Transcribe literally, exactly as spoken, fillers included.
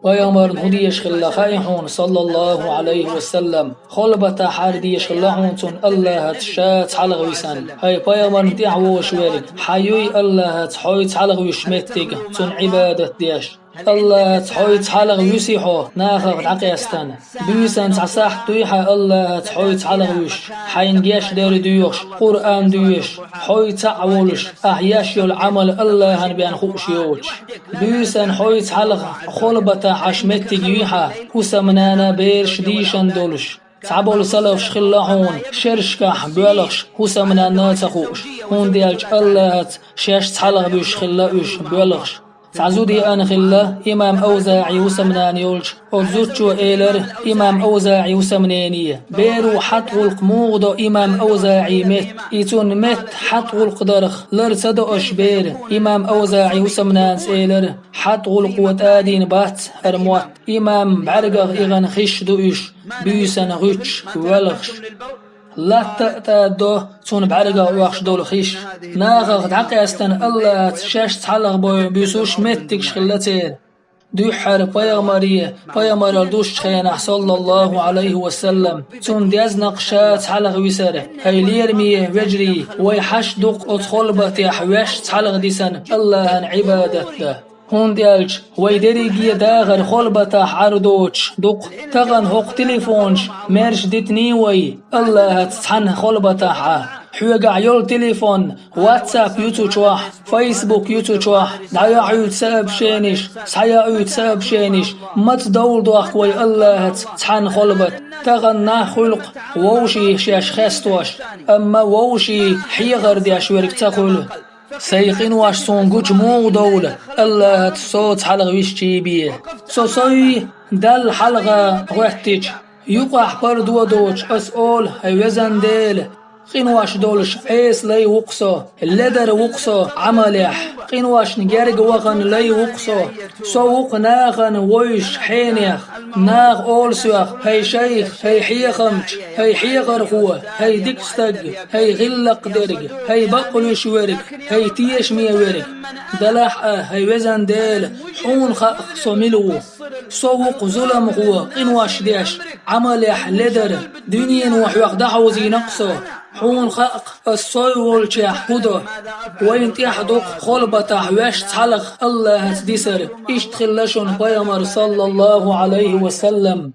Пайхамарна хӀун дезаш хилла хаьий хьуна, саллаллахӀу Ӏалайхи ва саллам? Холбатахь хьар дезаш хилла хьуна цунна АллахӀаца ша цхьалха висина. ХӀай пайхамарна тӀаьхьа вогӀуш верг, хьан юй АллахӀаца хьо цхьалха вуьсуш меттиг, цунна Ӏибадат деш? АллахӀаца хьо цхьалха вуьсий хьо, нахах дӀакъаьстина? Буьйсанна цхьа сахьт дуй хьан АллахӀаца хьо цхьалха вуьсуш, хьайна гечдар доьхуш, Къуръан доьшуш, хьо цхьаъ волуш, ахь еш йолу Ӏамал АллахӀана бен хууш йоцуш? Буьйсанна хьо цхьалха холбатахь Ӏаш меттиг юй хьан, хӀусамнана, бераш дийшина долуш? Цхьаболу салафаш хилла хьуна шерашкахь боьлхуш, хӀусамнана а ца хууш, хӀунда аьлча АллахӀаца шаьш цхьалха буьсуш хилла уьш боьлхуш. Цхьа зуда еана хилла имам АвзаӀий хӀусамнана йолчу. Оцу зудчо элира имам АвзаӀий хӀусамнене: «Беро хьатӀа гӀуллакх муха до имам АвзаӀий метта? И цунна метта хьатӀа гӀуллакх дарх лар ца до аша бер». Имам АвзаӀий хӀусамнанас элира: «ХьатӀа гӀуллакхо тӀадийна бац хӀара мотт. Имам бӀаьргах эгӀана хиш ду уьш, буьйсанна гӀуьттуш, воьлхуш. Латта а тӀадо цунна бӀаьргах оьхуш долу хиш. Нахах дӀакъаьстина АллахӀаца шаьш цхьалха бой буьсуш меттигаш хилла церан». Дуьххьара пайхамаре пайхамаралла дуссучу хенахь, саллаллахӀу Ӏалайхи ва саллам, цунна дезна-кх ша цхьалха висар. ХӀай лераме вежарий, вай хьашт ду-кх оцу холбатехь ваьш цхьалха дисина АллахӀана Ӏибадат дан. ХӀунда аьлча вай дерриге дахар холбатахь Ӏар доцуш ду-кх. Тахана хӀокху телефонаш маьрша дитиний вай АллахӀаца цхьаьна холбатахь Ӏа. Хьоьгахь йолу телефон, WhatsApp ю цу чохь, Facebook ю цу чохь, дӀаяхьуьйту сообщениш, схьаяхьуьйту сообщениш, маца довла дохку вай АллахӀаца цхьаьна холбат? Тахана нах хуьлу-кх вовшийн шаьш хестош, амма вовшийн хьехар деш верг ца хуьлу. Сайн къинош суна гучу муха довла, АллахӀаца со цхьалха висчий бен? Со сов Далла хьалха гӀоьттича, юкъахь пардо доцуш ас олу: «ХӀай везан Дела, къинош долуш Ӏеса лай ву-кх со, ледар ву-кх со Ӏамалехь, къиношна герга вахана лай ву-кх со. Со ву-кх нахана вовзаш хьенех. Наха олу соьх: „ХӀай шайх, хӀай хьехамча, хӀай хьехархо, хӀай дика стаг, хӀай гӀиллакх дерг, хӀай бакъ луьйш верг, хӀай тешаме верг“. Делахь а, хӀай везан Дела, хьуна хаьа-кх со мила ву. Со ву-кх зуламхо, къинош деш, Ӏамалехь ледар, дуьнено хьоьх дӀахьовзийна-кх со. Хьуна хаьа-кх ас сов волчохь хӀун до. Вайна тӀехь ду-кх холбатахь ваьш цхьалха АллахӀаца дисар». Иштта хилла шуна пайхамар, саллаллахӀу Ӏалайхи ва саллам.